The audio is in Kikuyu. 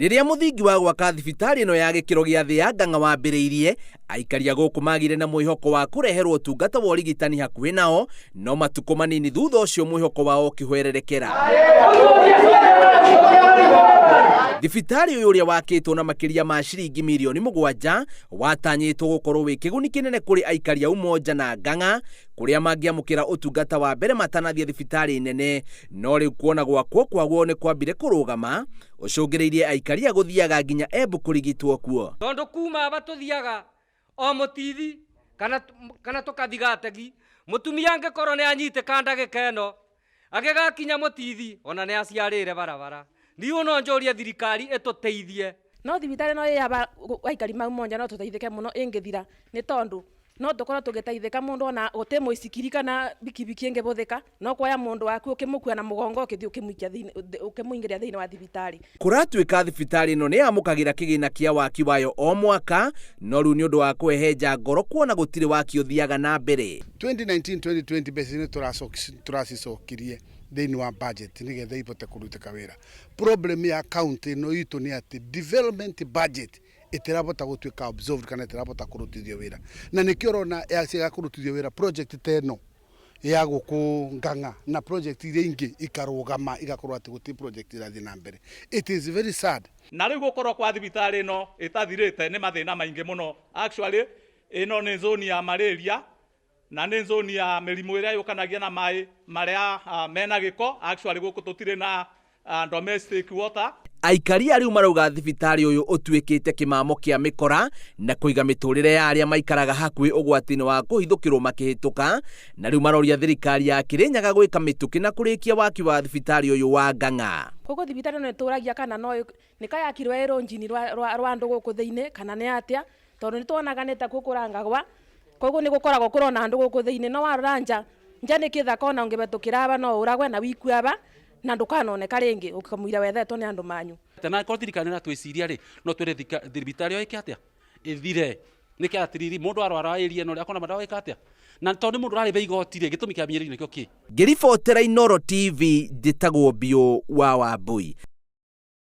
Rĩrĩa mũthingi wa gwaka thibitarĩ ĩno ya gĩkĩro gĩa thĩ ya Ngang'a wambĩrĩirie, aikari a gũkũ magire na mwĩhoko wa kũreherwo ũtungata wa ũrigitani hakuhĩ nao, no matukũ manini thutha ũcio mwĩhoko wao ũkĩhwererekera. Thibitarĩ ũyũ ũrĩa wakĩtwo na makĩria ma ciringi mirioni 7 watanyĩtwo gũkorwo wĩ kĩguni kĩnene kũrĩ aikari a Umoja na Ngang'a kũrĩa mangĩamũkĩra ũtungata wa mbere matanathiĩ thibitarĩ nene, no rĩu kuona gwakwo kwaguo nĩ kwambire kũrũgama ũcũngĩrĩirie aikari a gũthiaga nginya Embu kũrigitwo kuo. Tondu kuma aba tuthiaga o mutithi kana tukathiga ategi, mutumia angikorwo ni anyitika ndagika ino agigakinya mutithi ona ni aciarire barabara. Niũ no njũrie thirikari ĩtũteithie. No thibitarĩ no ĩyaba aikari mau monja no tũteithĩke mũno ĩngĩthira, nĩ tondũ no tũkorwo tũgĩteithĩka mũndũ ona gũtĩ mũicikiri kana bikibiki ĩngĩbũthĩka, no kuoya mũndũ waku ũkĩmũkua na mũgongo ũkĩthiĩ ũkĩmũikia thĩinĩ, ũkĩmũingĩria thĩinĩ wa thibitarĩ. Kũratuĩka thibitarĩ ĩno nĩ yamũkagĩra kĩgĩna kĩa waki wayo o mwaka, no rĩu nĩ ũndũ wa kũhehenja ngoro kuona gũtirĩ waki ũthiaga na mbere. 2019-2020 mbeca nĩ tũracicokirie thĩinĩ wa budget nĩgetha ibote kũrutĩka wĩra. Problem ya county ĩno itũ nĩ atĩ development budget ĩtirabota gũtuĩka absorbed kana ĩtirabota kũrutithio wĩra, na nĩkĩo ũrona yaciaga kũrutithio wĩra project ta ĩno ya gũkũ Ngang'a na project iria ingĩ ikarũgama, igakorwo atĩ gũtirĩ project irathiĩ na mbere. It is very sad. Na rĩu gũkorwo kwa thibitarĩ ĩno ĩtathirĩte nĩ mathĩna maingĩ mũno. Actually ĩno nĩ zone ya malaria na nĩ zone ya mĩrimũ ĩrĩa yũkanagia na maĩ marĩa mena gĩko. Actually gũkũ tũtirĩ na domestic water. Aikari rĩu marauga thibitarĩ ũyũ ũtuĩkĩte kĩmamo kĩa mĩkora na kũiga mĩtũrĩre ya arĩa maikaraga hakuhĩ ũgwati-inĩ wa kũhithũkĩrwo makĩhĩtũka, na rĩu maroria thirikari ya Kĩrĩnyaga gwĩka mĩtũkĩ na kũrĩkia waki wa thibitarĩ ũyũ wa Ngang'a. Koguo thibitarĩ ĩno ĩtũragia kana no nĩ kayakirwo ĩ rũnjini rwa andũ gũkũ thĩinĩ kana nĩ atĩa, tondũ nĩ tuonaga nĩ ta kũrangagwa, koguo nĩ gũkoragwo kũrona andũ gũkũ thĩinĩ, no warora nja, nja nĩ kĩthaka ona ũngĩhetũkĩra aba no ũragwe na wikue aba na ndũkanoneka rĩngĩ ũkamũira wethetwo nĩ andũ manyu. Na korwo thirikari nĩ ĩratwĩciria rĩ, no twĩre thibitarĩ ĩyo ĩke atĩa, ĩthire. Nĩkĩ atĩrĩrĩ mũndũ arwara area ĩno rĩ, akona madawa ĩka atĩa, na tondũ nĩ mũndũ ũrarĩba igoti rĩ, gĩtũmi kĩa mĩeri nĩkĩo kĩ. Ngĩribotera Inooro TV, njĩtagwo Biũ wa Wambui.